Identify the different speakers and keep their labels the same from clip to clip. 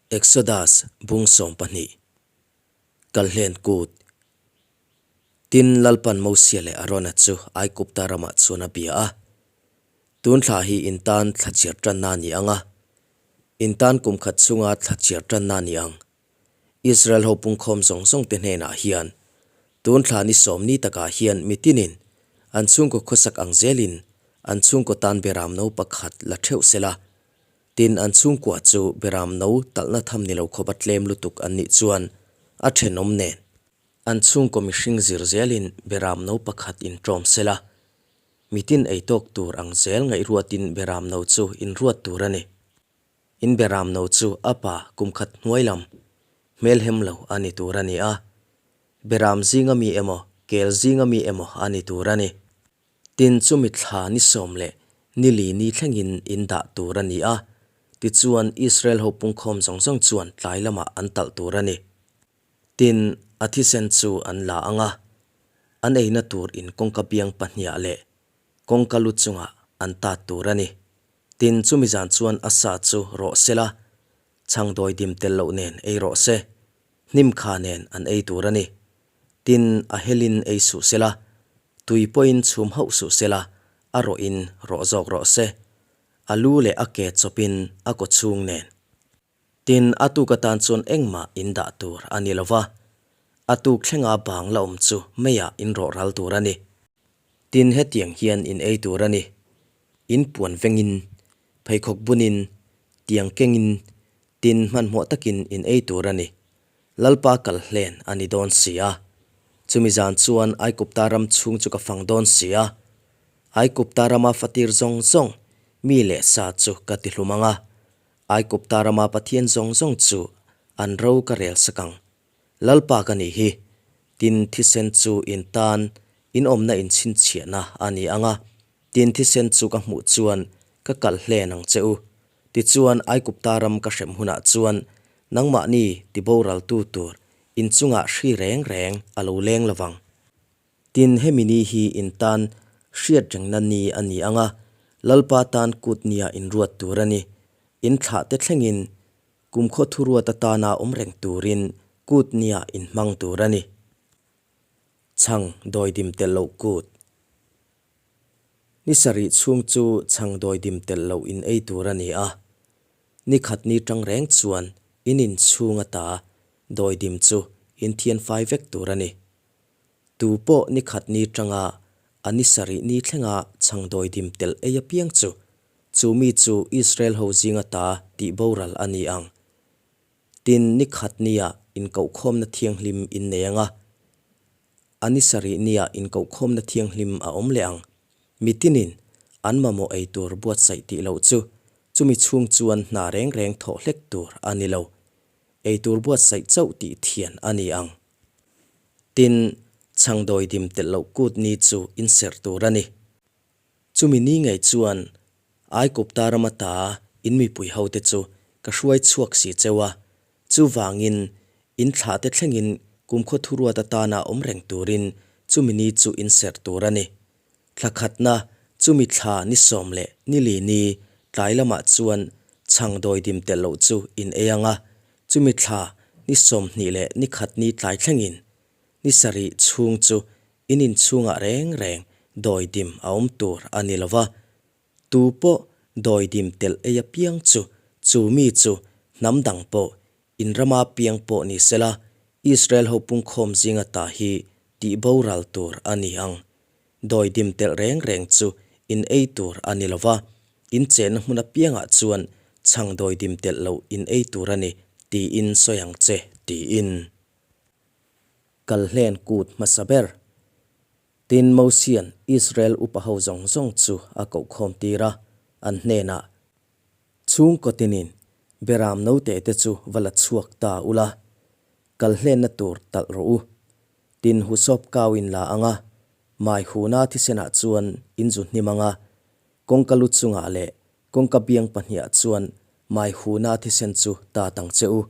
Speaker 1: Exodus bung 12 Kalhlen kut Tin, Lalpan Mosia leh Arona chu Aigupta ramah chuan a bia a, Tun thla hi in tan thla chhiar tanna a ni ang a, in tan kum khat chhunga thla chhiar tanna a ni ang. Israel ho pungkhawm zawng zawng te hnenah hian tun thla ni sawm ni takah hian mitinin an chhungkaw khawsak ang zelin an chhungkaw tan beram no pakhat la theuh sela, Tin, an chhungkua chu beram no talhna tham ni lo khawpa tlem lutuk an nih chuan a thenawm nen. An chhungkaw mihring zir zelin beram no pakhat inṭawm sela, mitin ei tawk tur ang zel ngaihruatin beram no chu inruat tur a ni. In beram no chu a pa kum khat hnuai lam hmelhem lo a ni tur a ni a, beram zinga mi emaw kel zinga mi emaw a ni tur a ni. Tin, chumi thla ni sawm leh ni li ni thlengin in dah tur a ni a, tichuan Israel ho pungkhawm zawng zawng chuan tlai lamah an talh tur a ni. Tin, a thisen chu an la ang a, an eina tur in kawngka biang pahniah leh kawngka lu chungah an tat tur a ni. Tin, chumi zan chuan a sa chu rawh sela, chhang dawidim tel loh nen ei rawh se, hnim kha nen an ei tur a ni. Tin, a helin ei suh sela, tui pawhin chhum hauh suh sela, a rawhin rawh zawk rawh se. A lu leh a ke chawpin a kaw chhung nen. Tin, a tuk atan chuan engmah in dah tur a ni lo va, a tuk thlenga bang la awm chu meiah in rawh ral tur a ni. Tin, hetiang hian in ei tur a ni, in puan vengin, pheikhawk bunin, tiang kengin, tin hmanhmawh takin in ei tur a ni. Lalpa kal hlen a ni dawn si a. Chumi zan chuan Aigupta ram chhung chu ka fang dawn si a. Aigupta rama fatir zawng zawng, mi leh sa chu ka ti hlum ang a. Aigupta rama Pathian zawng zawng chu an ro ka rel sak ang. Lalpa ka nih hi, tin thisen chu in tan in awmna in chhinchhiahna a ni ang a, tin thisen chu ka hmuh chuan ka kalh hlen ang che u. Tichuan Aigupta ram ka hrem hunah chuan nangmahni tiboraltu tur in chungah hri reng reng a lo leng lovang. Tin hemi ni hi in tan hriat rengna ni a ni ang a, Lalpa tan kut nia in ruat tur a ni. In thlah te thlengin Kumkhaw thuruat atana awm reng turin kut nia inhmang tur a ni. Chhang dawidim tel loh kut. Ni sarih chhung chu chhang dawidim tel loh in ei tur a ni a. Ni khat ni tang reng chuan in inchhung ata dawidim chu in thian fai vek tur a ni. Tu pawh ni khat ni tanga a ni sarih ni thlenga chhang dawidim tel ei apiang chu Chu mi chu Israel ho zinga ta tih boral a ni ang. Tin, ni khat nia inkohkhawmna thianghlim in nei ang a, a ni sarih nia inkohkhawmna thianghlim a awm leh ang. Mitinin an mamawh ei tur buatsaih tih loh chu chumi chhung chuan hna reng reng thawh hlek tur a ni lo. Ei tur buatsaih chauh tih thian a ni ang. Tin, chhangdawidim telh loh kut ni chu inserh tur a ni. Chumi ni ngei chuan Aigupta ram ata in mipui hote chu ka hruai chhuak si cheu a, chuvangin in thlahte thlengin kumkhaw thuruat atana awm reng turin chumi ni chu in serh tur a ni. Thla khatna chumi thla ni sawm leh ni li ni tlai lamah chuan chhang dawidim telh loh chu in ei ang a, chumi thla ni 20 leh ni khat ni tlai thlengin ni sarih chhung chu In inchhungah reng reng dawidim a awm tur a ni lo va, tu pawh dawidim telh ei apiang chu chu mi chu hnam dang pawh in rama piang pawh ni sela, Israel ho pungkhawm zinga ta hi tih boral tur a ni ang. Dawidim telh reng reng chu in ei tur a ni lo va, in chenna hmun apiangah chuan chhang dawidim telh loh in ei tur a ni tiin sawi ang che tiin. Kalhlen kut hmasa ber. Tin, Mosia'n Israel upa ho zawng zawng chu a kohkhawm tir a, an hnenah, Chhungkaw tinin Beram note te chu va la chhuak ta ula, kalhlenna tur talh rawh u. Tin, husawp kau in la ang a, mai huna thisenah chuan in zu hnim ang a, kawngka lu chungah leh kawngka biang pahniah chuan mai huna thisen chu tat ang che u.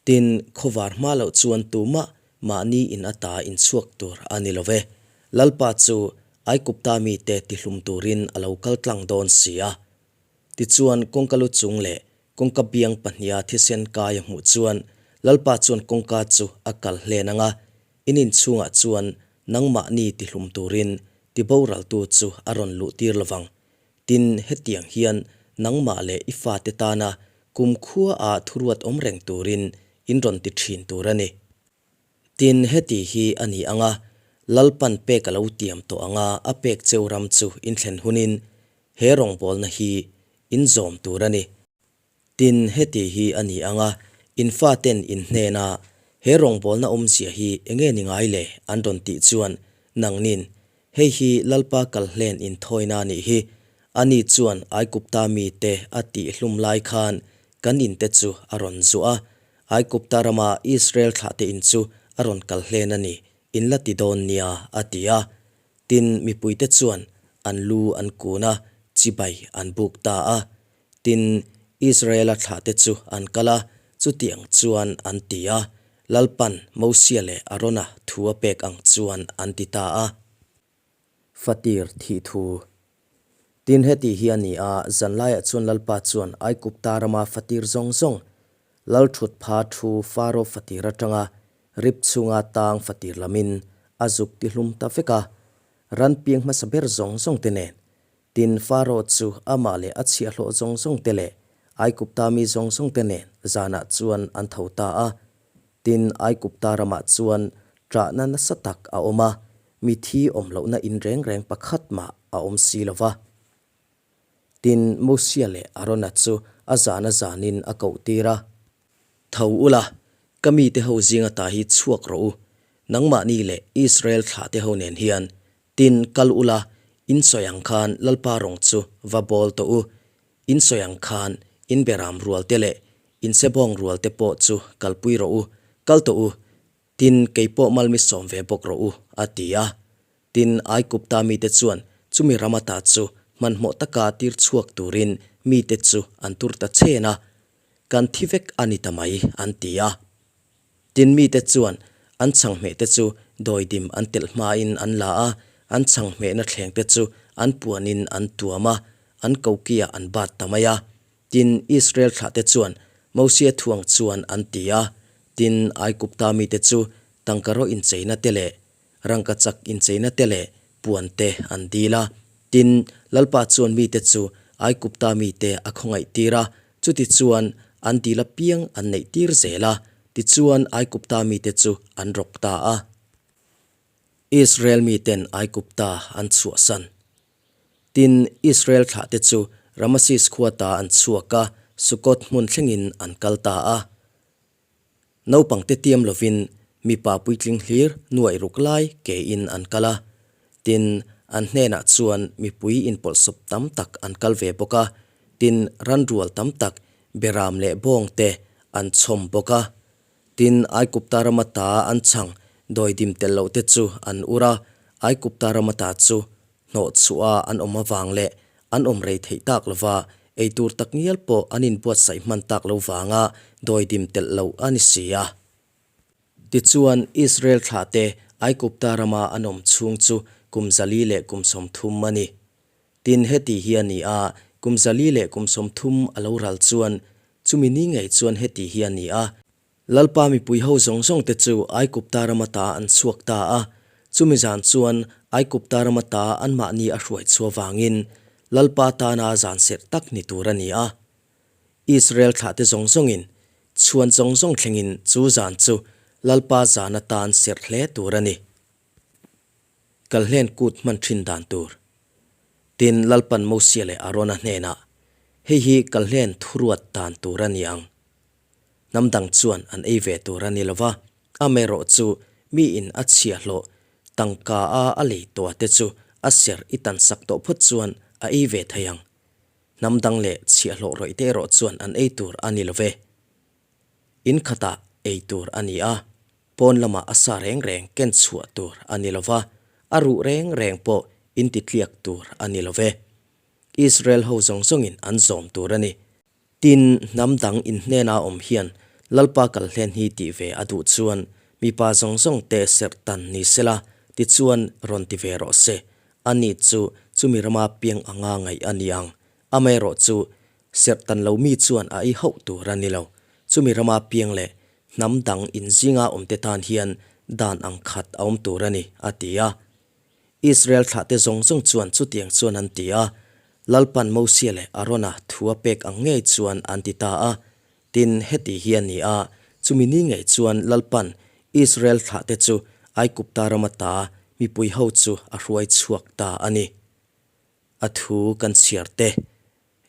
Speaker 1: Tin, khawvar hma loh chuan tumah mahni in ata inchhuak tur a ni lo ve. Lalpa chu Aigupta mite tihlum turin a lo kal tlang dawn si a. Tichuan kawngka lu chung leh kawngka biang pahniha thisen kai a hmuh chuan Lalpa chuan kawngka chu a kal hlen ang a, in inchhungah chuan nangmahni tihlum turin tiboraltu chu a rawn luhtir lovang. Tin, hetiang hian nangmah leh i fate tana kumkhua-a thuruat awm reng turin in rawn ti thin tur a ni. Tin, heti hi a ni ang a, Lalpan pek a lo tiam tawh ang a, a pek cheu ram chu in thlen hunin he rawngbawlna hi in zawm tur a ni. Tin, heti hi a ni ang a, in faten in hnena he rawngbawlna awmzia hi enge ni ngai le? an rawn tih chuan nangnin, Hei hi Lalpa kalhlen inthawina a nih hi, ani chuan Aigupta mite a tihhlum lai khan kan inte chu a rawn zuah a, Aigupta rama Israel thlahte in chu a rawn kal hlen a ni, in la ti dawn nia, a ti a. Tin, mipuite chuan an lu an kun a, chibai an buk ta a. Tin, Israela thlahte chu an kal a, chutiang chuan an ti a, Lalpan Mosia leh Arona thu a pek ang chuan an ti ta a. Fatir thih thu. Tin, heti hi a ni a, zanlaiah chuan Lalpa chuan Aigupta rama fatir zawng zawng, Lal thut pha thu Faro fatir atanga rip chhunga tang fatir lamin a zuk tihlum ta vek a, ran piang hmasa ber zawng zawng te nen. Tin, Faro chu amah leh a chhiahhlawh zawng zawng te leh Aigupta mi zawng zawng te nen zanah chuan an tho ta a. Tin, Aigupta ramah chuan ṭahna nasa tak a awm a, mithi awm lohna in reng reng pakhat mah a awm si lo va. Tin, Mosia leh Arona chu a zan a zanin a koh tir a. Tho ula, ka mite ho zinga ta hi chhuak rawh u, nangmahni leh Israel thlahte ho nen hian. Tin, kal ula, in sawi ang khan Lalpa rawng chu va bawl tawh u, in sawi ang khan in beram rual te leh in sebawng rual te pawh chu kalpui rawh u, kal tawh u, Tin, kei pawh malmi sawm ve bawk rawh u, a ti a. Tin, Aigupta mite chuan chumi ram ata chu hmanhmawh taka tir chhuak turin mite chu an tur ta chen a, Kan thi vek a ni ta mai, an ti a. Tin, mite chuan an chhanghmehte chu dawidim an telh hmain an la a, an chhanghmehna thlengte chu an puanin an tuam a, an kokiah an bat ta mai a. Tin, Israel thlahte chuan Mosia thuang chuan an ti a, tin, Aigupta mite chu tangkaraw incheina te leh rangkachak incheina te leh puan te an dil a. Tin, Lalpa chuan mite chu Aigupta mite a khawngaih tir a, chutichuan an dil apiang an neih tir zel a, tichuan Aigupta mite chu an rawk ta a. Israel miten Aigupta an chhuahsan. Tin, Israel thlahte chu Ramasis khua ta an chhuak a, Sukkot hmun thlengin an kal ta a. Naupangte tiam lovin mipa puitling hlir nuaih ruk lai kein an kal a. Tin, an hnenah chuan mipui inpawlhsawp tam tak an kal ve bawk a, tin, ranrual tam tak beram leh bawngte an chhawm bawk a. Tin, Aigupta rama ta an chhang dawidim tel lohte chu an ur a, Aigupta rama ta chu hnawh chhuah a an awm avang leh an awm rei theih tak lova eitur tak ngial pawh an inbuatsaih hman tak lo vanga dawidim telh loh a ni si a. Tichuan, Israel thlahte Aigupta rama an awm chhung chu kum 400 leh kum 30 a ni. Tin, heti hi a ni a, kum 400 leh kum 30 a lo ral chuan, chumi ni ngei chuan heti hi a ni a, Lalpa mipui ho zawng zawng te chu Aigupta ram ata an chhuak ta a, chumi zan chuan Aigupta ram ata anmahni a hruai chhuah vangin Lalpa tana zan serh tak ni tur a ni a. Israel thlahte zawng zawngin chhuan zawng zawng thlengin chu zan chu Lalpa zan atan serh hle tur a ni. Kalhlen kut hman thin dan tur. Tin, Lalpan Mosia leh Arona hnenah, Hei hi kalhlen thuruat dan tur a ni ang. Hnam dang chuan an ei ve tur a ni lo va, amaherawh chu miin a chhiahhlawh tangka a a lei tawh te chu a ser i tan sak tawh phawt chuan a ei ve thei ang. Hnam dang leh chhiahhlawh rawih te erawh chuan an ei tur a ni lo ve. In khatah ei tur a ni a, pawn lamah a sa reng reng ken chhuah tur a ni lo va, a ruh reng reng pawh in ti tliak tur a ni lo ve. Israel ho zawng zawngin an zawm tur a ni. Tin, hnam dang in hnena awm hian Lalpa kalhlen hi tih ve a duh chuan mipa zawng zawng te serh tan ni sela, tichuan rawn ti ve rawh se. Ani chu chumi rama piang anga ngaih a ni ang. Amaherawh chu Serh tan lo mi chuan a ei hauh tur a ni lo. Chumi rama piang leh hnam dang inzinga awmte tan hian dan ang khat a awm tur a ni, a ti a. Israel thlahte zawng zawng chuan chutiang chuan an ti a, Lalpan Mosia leh Arona thu a pek ang ngei chuan an ti ta a. Tin, heti hi a ni a, chumi ni ngei chuan Lalpan Israel thlahte chu Aigupta rama ta mipui ho chu a hruai chhuak ta a ni. A thu kan chhiar te,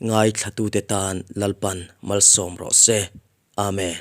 Speaker 1: ngaithlatute tan Lalpan malsawm rawh se. Amen.